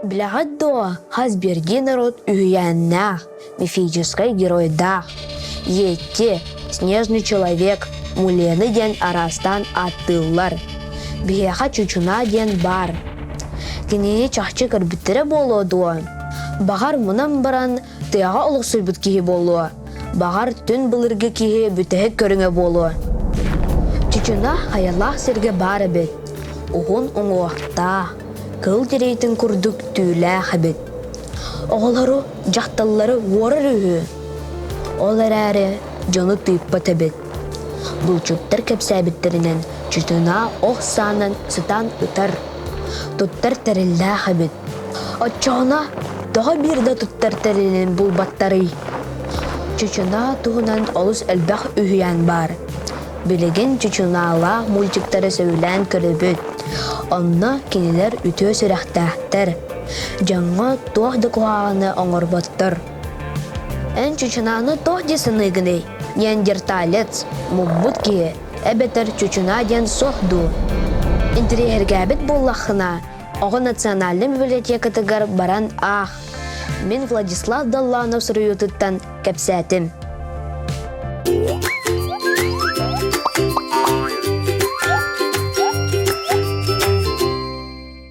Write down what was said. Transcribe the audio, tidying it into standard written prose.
Билэҕит дуо, хас биирдии норуот үһүйээннээх, мифическай геройдаах. Йети, снежный человек, Мулены диэн араастаан ааттыыллар. Биһиэхэ Чучунаа диэн баар. Кинини чахчы көрбүттэрэ буолуо дуо? Баҕар мунан баран тыаҕа олохсуйбут киһи буолуо, баҕар түн былыргы киһи бүтэһик көрүҥэ буолуо. Чучуна хайалаах сиргэ баар эбит, уһун уҥуохтаах, кыл тириитин курдук түүлээх эбит. Оҕолору, дьахталлары уорар үһү. Ол эрээри дьону тыыппат эбит. Булчуттар кэпсээбиттэринэн Чучуна ох саанан сытан ытар, туттар тэриллээх эбит. Оччоҕуна тоҕо биир да туттар тэрилин булбаттарый? Чучунаа туһунан олус элбэх үһүйээн баар. Билигин чучунаалаах мультиктары сөбүлээн көрөбүт. Онно кинилэр үтүө сүрэхтээхтэр, дьоҥҥо туох да куһаҕаны оҥорботтор. Эн чучунааны туох дии саныыгыный? Неандерталец, муммут киһи, эбэтэр чучунаа диэн суох дуу? Интэриэһиргээбит буоллаххына, Оҕо национальнай библиотекатыгар баран аах. Мин Владислав Доллонов суруйуутуттан кэпсээтим.